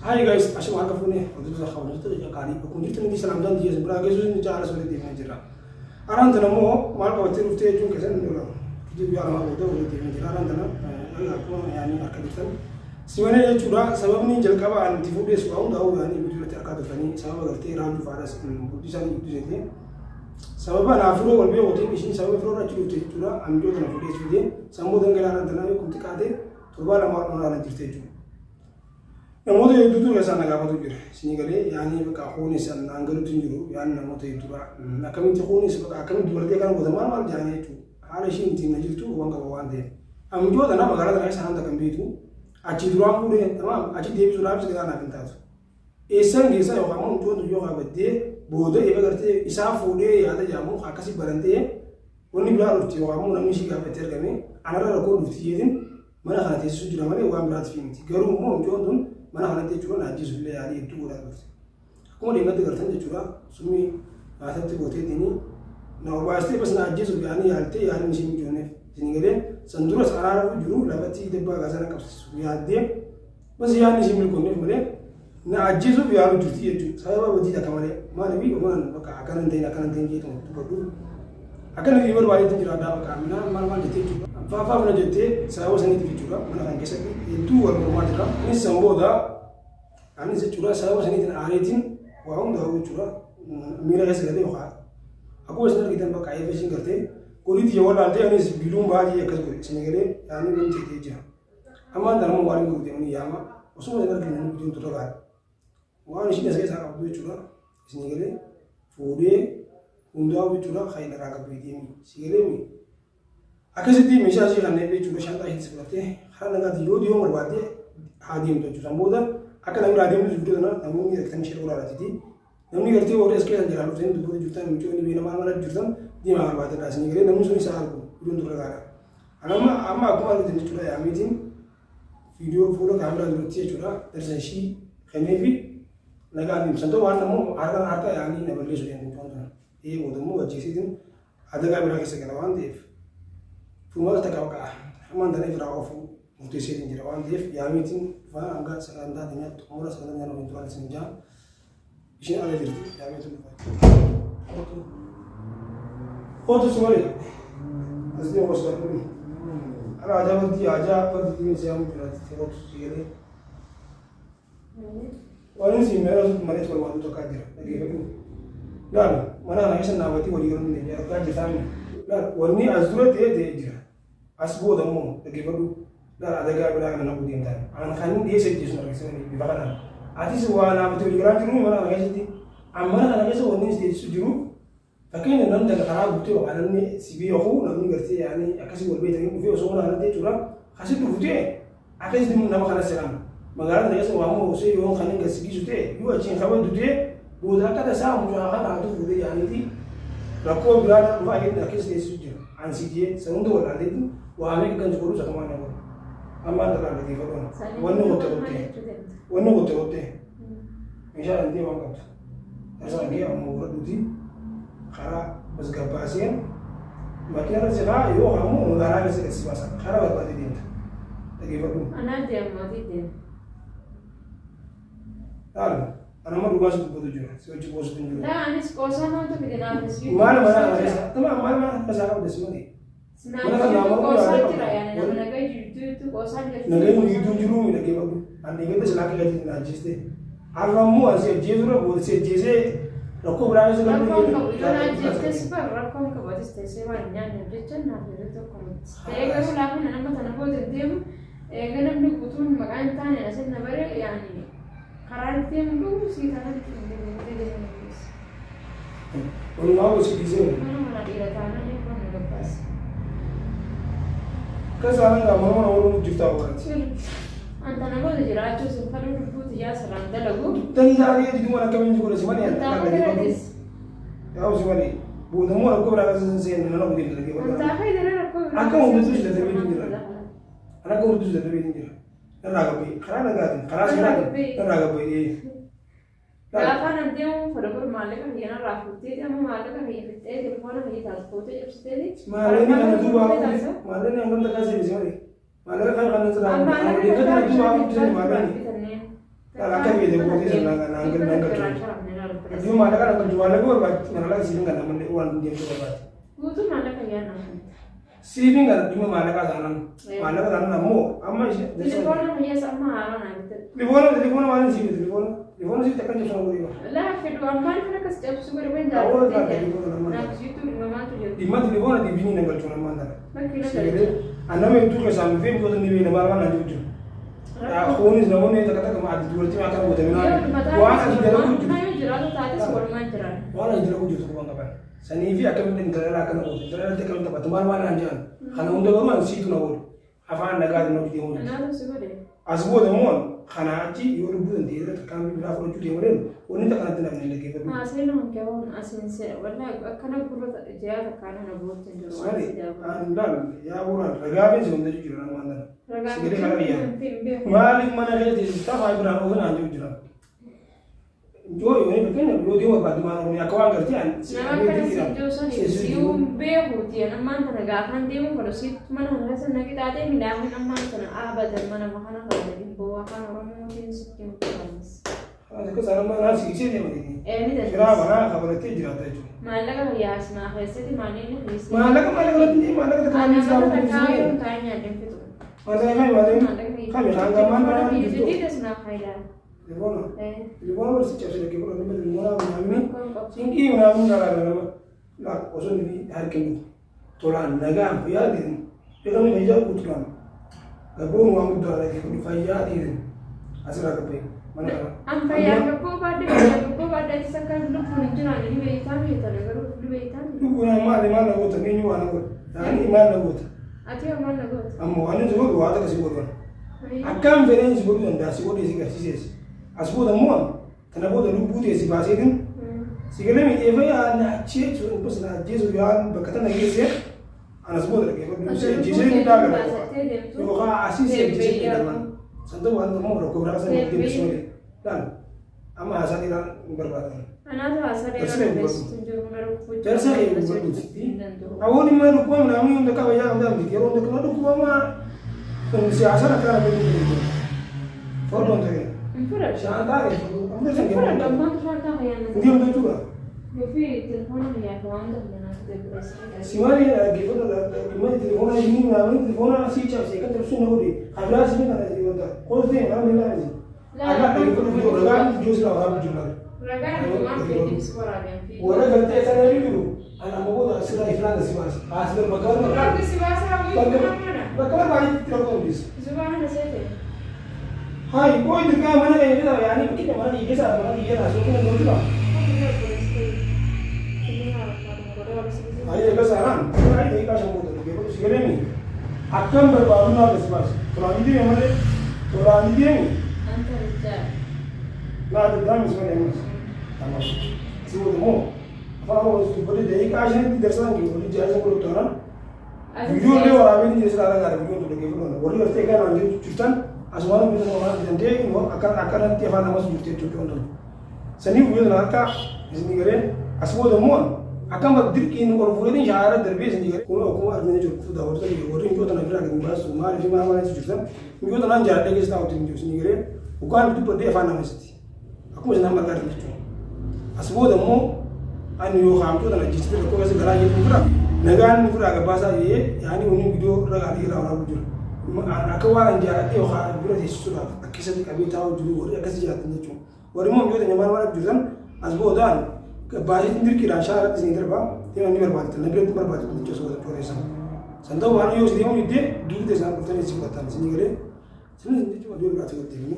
Hi guys, ashuma harka fuunee hordoftoota kabajamtoota qaalii akkuma jirtanitti salaamtaan tiyya isin biraa geessu isin caala walitti deemaa jirra. Araan tana immoo maal qabattee dhuftee jechuun keessan ni oola. Kijii guyyaa lamaa booda walitti deemaa jira. Araan tana akkuma yaanii harka jirtan. Simanee jechuudha sababni jalqaba ani itti fuudhees waa hundaa'uu yaanii viidiyoo irratti harkaa turtanii sababa gartee raajuu faadhas bultii isaanii gidduu seentee sababa anaa firoo wal beekuutiin ishiin sababa firoo achi dhufte jechuudha amijoo tana fuudhees fidee sammuu dangalaa araan tanaa yoo kumti qaatee torbaa lamaa ol ala jirte jechuudha. Namoota hedduutu keessaa na gaafatu jira. Isinii galee yaani bakka kuunis naan galuutti hin jiru yaani namoota hedduudha. Akkamitti kuunis bakka akkamitti dubartii akkana goota maal maal jaanii jechuudha. Haala ishiin ittiin na jirtu waan qaba waan ta'eef. Amijoo tana magaalaa tana keessa hanga kan beektu achii duraan fuudhee tamaam achi deebisuudhaafis garaa naaf hin taatu. Eessan geessaa yookaan immoo mucoon tun yoo kaabaddee booda eeba gartee isaa fuudhee yaada jedhamu akkasii barantee wanni biraa dhufti yookaan immoo namni ishii gaafa itti argame anarra rakkoon dhufti jeetiin mana kana teessisuu jira malee waan biraatiif miti. Garuu immoo mucoon tun mana kanatti jechuudha na ajjeesuuf illee yaalii hedduu godhaa turte. Akkuma deematti gartan jechuudha summii nyaatatti gooteetiin na obaastee bas na ajjeesuuf yaanii yaaltee yaaliin ishee mijoonneef. Isin galee san duras araaruu jiru lafatti dabbaa gaazana qabsiisuuf yaaddee bas yaadni ishee milkoonneef malee na ajjeesuuf yaaluu jirti jechuudha. Sababa badii takka malee maaliif waan bakka akkana hin ta'in akkana hin ta'in jeetu dubbadhu. Akka nuti barbaadetti jiraadhaa bakka minaa maal maal jettee jechuudha. Faafaa funa jettee sababa saniitiif jechuudha mana kana keessatti hedduu wal mormaa jira. Innis san booda anis jechuudha sababa saniitiin aareetiin waa hundaa jechuudha miira keessa galee yookaan akkuma isin argitan bakka eebba ishiin gartee godhiitti yoo wallaaltee anis biluun baay'ee akkas godhe isin galee yaanii wanti ta'ee jira. Ammaan tanammoo waan hin godhu deemanii yaama osuma isin arginu namni bidduun turre gaara. Waan ishiin as keessaa qabdu jechuudha. Isin galee fuudhee hundaa'u jechuudha kan inni irraa qabdu deemi. Si galee mi? Akkasitti meeshaa ishii kanneen jechuudha shaanxaa ishiitti fudhattee karaa nagaatti yoo dhiyoo barbaadde haa deemtu jechuudha. San booda akka namni irraa deemtu viidiyoo sana namoonni argitanii ishee qoraarratiti. Namni gartee warri as keessa jiran dhuftanii dubbatu jirtan mucoo inni beena maal maal jirtan deemaa barbaadadha. Isin galee namni sun isa argu viidiyoon turre gaara. Amma amma akkuma argitan jechuudha yaamiitiin viidiyoo fuula kaameraa duratti jechuudha darsa ishii kenneefi nagaa deemsan ta'u waan ammoo harka harka yaanii na balleessu deemtu mucaan tun. Ee booda immoo ajjeesiitiin adagaa biraa keessa gala waan ta'eef furmaata takka baqa hammaan tana irraa ofu murteesseetiin jira waan ta'eef yaamiitiin dhufaa hanga sagantaa teenyaa xumura sagantaa teenyaa waliin turaa isin jaa isheen ala jirti yaamiitiin dhufaa. Otu si malee as deemu osoo hin Ala ajaa badii ajaa badii deemee si yaamu jiraatti otu si galee. Waan isin meera malee barbaadu takkaa jira dhageeffadhu. Laal mana kana keessa naabatii walii galuu hin dandeenye argaa jirtaa miti. Laal wanni as dura ta'e ta'e jira. As booda immoo dhageeffadhu. Laal adagaa biraa kana naquu deemtaan. An kan inni dhiyeessa ajjeesu argisiisanii bifa kanaan. Atis waa naabatee walii galaa jiru mana kana keessatti. An mana kana keessa wanni isin teessisu jiru Fakkeenya namni takka karaa guutee yookaan namni si beeku namni gartee yaani akkasii wal beektanii dhufee osoo mana kanatti jechuudha kasi dhufu ta'e akkasitti nama kana se'an magaalaa tana keessa waa moo osoo yoo kan hin gadi ta'e yoo achiin kabaddu ta'e booda akka tasaa mucaa kana haa dhufu ta'e yaaniiti rakkoo biraa irra dhufaa jedhu akkas teessisu jira ansi jee san hunda wallaalleetti waa meeqa kan si godhu sakamaa na godhu amma anta laallatee fadhuun wanni qotte qottee wanni qotte qottee meeshaa dhandee waan qabdu. Isaan kee amma fudhadhuuti karaa tasgabbaaseen makiina irra si kaa yoo ammoo magaalaa keessa gad si baasa karaa barbaade deemta. Dhageeffadhu. Anaa deemu ati deemu. Laal ana amma dhugaa si dubbatu jira si wajji qoosutu hin jiru. Laa anis qoosaa maaltu fide naafis. Maal mana kana keessa tama maal mana keessa qabda si malee. Mana kana nama qoosaa jira yaani nama nagaa jirtu qoosaa jirtu. Nageenyi gidduu jiru miidhagee qabu. Ani eeggadda silaa akka gadi na ajjeeste. Har'a immoo asi ajjeesurra booda si ajjeesee rakkoo biraa keessa galuu Rakkoon qabu yoo na ajjeestes bar rakkoon qabu atis teessee waan hin nyaanneef jecha naaf yeroo tokko miti. Ta'ee garuu laafina nama tana booda hin deemu eega namni guutuun maqaa hin taane asin na bare yaani karaa deemu dhugu sii taanaan hin deemu deemu. Walumaa gosi dhiisee. Mana mana dhiira taanaan eeguun na gabbaasa. Akka isaan gaa mana mana ooluun jirtaa wakati. Anta namoota jiraachuu sin fadhu lubbuu tiyyaa sirraan dalagu. Tani taatee diduma akkamiin jiru si malee. Antaa fayyadatis. Yaa si malee. Boodammoo rakkoo biraa keessa sin seenu mana guddin dalagee Antaa fayyadara rakkoo biraa. Akka hunduttuu si dadhabee jira. Akka hunduttuu si dadhabee jira. Irraa gabbee karaa nagaatiin karaa seeraatiin irraa gabbee. Gaafa nan deemu fedha bar maallaqa kiyya narraa fuutteeti amma maallaqa kiyya fixxee telefoona kiyya taasiftootee cabsiteeti. Maallaqni kana duuba hafuuti. Maallaqni hangam takkaa seebise malee. Maallaqa kana kan sirraa Amma fuute. maallaqa Kana duuba hafuuti maallaqni. bitanneen. Akka biyya gootii sana naan galchu. Adduma maallaqa naan galchu maallaqa barbaachisa maallaqa siifin kan namallee waan deemtu barbaachisa. Guutuu maallaqa yaadna. Siifin kan dhimma maallaqaa taanaan maallaqa taanaan ammoo amma ishee. Telefoona fayyaas amma haaraa naa bitadhu. Telefoona telefoona maaliin siif telefoona telefoona siif takkan cabsan godhee bara. Laa fedhu ammaan kan akkas cabsu godhe waan Awwa jaallatee laa jira. telefoona namaan Naaf siittuu dhimma maaltu jira. Dhimma telefoona deebiin hin galchu namaan tana. Bakki na Sigalee galcha. annama hedduu keessaan dhufee mi'oota ni beekna maal maal naan jiru. Kunis namoonni takka takka maatii dubartii maa kana goote Yoo waan ati dalaguu jirtu. Yoo jiraatu taates walumaan jiran. Waan ati dalaguu jirtu quban qaban. Sanii fi akkamitti intala akkana goote intala irratti akkamitti taphatte maal maal naan jedhan. Kana hunda garuu an siitu na godhe. Afaan nagaatiin na hojii deemuu jirtu. Anaatu si godhe. As booda immoo kanaa achi yoo lubbuu danda'e irra tarkaanfii biraa fudhachuu deemu deemu wanni takka natti namni hin dhaggeeffadhu. Haaseen nama keewwan asiin seera. Wallaahi akkana gurra jiraa takkaan ana bootti hin jiru. Waan Sani si dabalu. an laal yaa bu'uuraan ragaa fi si hunda jira nama waan tana. Ragaa Sigalee kana biyyaa. hin beeku. Maaliif mana keessa teessistaa faayi biraan oofin aan jiru jira. Yoo yoo fakkeenya yoo deemu barbaaddu maal oromiyaa akka waan gartee an Nama akkana si jiru sani si'uu hin beekuuti. Ammaan tana gaafan deemu fadhu sitti mana kana keessa na qixaaxee midhaan ammaan tana abadan mana kana kana dhibboo afaan Oromootiin sitti hin qabanis. Akka isaan amma naan siqisee deema deemu. Ee ni Firaa dandeessa. manaa kabalatee jiraata jechuudha. Maallaqa fayyaas naa keessatti maaliin hiisi. Maallaqa maallaqa irratti maallaqa takka Ana waan isaa mana guutuu takkaa hin yoo taa'ee nyaadheen fixu. Maallaqa kami kami hanga maal maal jirtu. Jijiitas naaf faayidaa. Telefoona telefoona wal si cabsee dhagee fudhatu telefoona naamni cinqii naamni karaa nama laa osoo inni harki hin tolaan nagaan fayyaa deemu jedhamni fayyaa guutuudhaan gabboon waan guddaa dhagee kun fayyaa deemu asirraa gabbee mana kana. An fayyaa gabboo baadhee fayyaa gabboo baadhee atis akka lubbuun hin jiraanne ni beektaa beektan garuu ni beektaa. Lubbuun maali maal na goota eenyu waan na goota yaani maal na goota Ati hoo maal na goota? Amma waan inni si godhu waa takka si godhu. Akkaan fedheen si godhuu danda'a si godhee si garsiisees. As booda immoo tana booda lubbuu tee si baaseetiin si galee miidhee fayyaa na ajjeesu bas na ajjeesu yaan bakka tana geessee anas booda dhaggeeffadhu si ajjeesee guddaa gara yookaan asii si ajjeesee jedhaman. San ta'uu waan immoo rakkoo biraa sana deebisuu malee. Laal amma haasaa dhiiraa hin barbaadan. Anaatu haasaa dheeraa Darsee dubbisuutu hin jiru mana rukkuu Darsee hin danda'u. Awwoon immoo dhukkuba namni hunda qaba yaa hunda miti yeroo hunda qaba dhukkuba maa kun siyaasaan akka argaa jiru. Fordoon ta'e. Hin fudhadhu. Shaantaa ta'e. Amma Hin fudhadhu ammaan shaantaa fayyaa Ndi hunda jechuudha. Yoofi telefoona fayyaa fi waan hunda fayyaa naaf Si maali dhaggeeffatu dhimma telefoona inni namni telefoona asii cabsee kan cabsuu na godhe kabiraa si kana si wanta qoos ta'e maal ni laamisi. Akka dhaggeeffatu jiru ragaan jiru sila waraabuu jiru. Ragaan waan feetiif waraabeen fi. Warra gartee sana jiru ana amma booda asirraa iflaan si baasa. Asirra bakka barbaade. Rabbi si baasaa Bakka wayii mana. bakka barbaadetti rakkoo hundeessa. Zubaana seete. Hai, koi dirqama mana keenya keessa yaanii fakkeenya mana kiyya keessa mana kiyya keessa asoo kennan nama jira. Ayi egaa saaraan ayi daqiiqaa shan booda dhaggeeffatu si galee mi akkam barbaadu naa gasi baasi. Tolaan deeme malee tolaan deeme Anta rijaa. naa dirqama si malee ammas. Tamam. Si booda moo afaan Oromoo dubbate daqiiqaa shanitti darsaan kee walii jaarsa godhu taanaan Viidiyoo illee waraabee ni jira silaa dhagaadha viidiyoon tun dhaggeeffadhu. Warri gartee egaa naan jiru jirtan asumaan biyya sana waan danda'e immoo akka akkanatti afaan namas jirti jechuudha wantoonni. Saniif guyyaa sana akka isin garee as booda immoo akkam dirqiin ol fuudhanii shaara darbee isin garee kun akkuma argina jiru kufu daawwattoota biyya warri mijoota na biraa gadi baasu maaliif fi maal maal jirtan mijoota naan jaaladhee keessa taa'utti hin jiru isin garee dhugaan dubbadhee afaan namasitti. Akkuma isin amma argaa jirtan jechuudha. As booda immoo ani yookaan micoota na jechite rakkoo keessa galaa jedhu bira nagaan nu biraa gabbaasaa jedhee yaani wani viidiyoo irra gaarii irraa waraabuu jira. Akka waan an jaaladhee yookaan bira teessisuudhaaf akka isatti qabee taa'uu jiru warri akkasii jiraatan jechuudha. Warri immoo micoota nyamaan waan jirtan as boodaan gabbaasee dirqiidhaan shaa irratti isin darbaa deeman ni barbaadatan na biratti barbaadatan jechuudha soota cooreessan. San ta'uu waan yoo isin deemuu diddee duuba isaan dhuftanii isin fudhatan isin galee sinis jechuudha iddoo biraatti wal deemnu.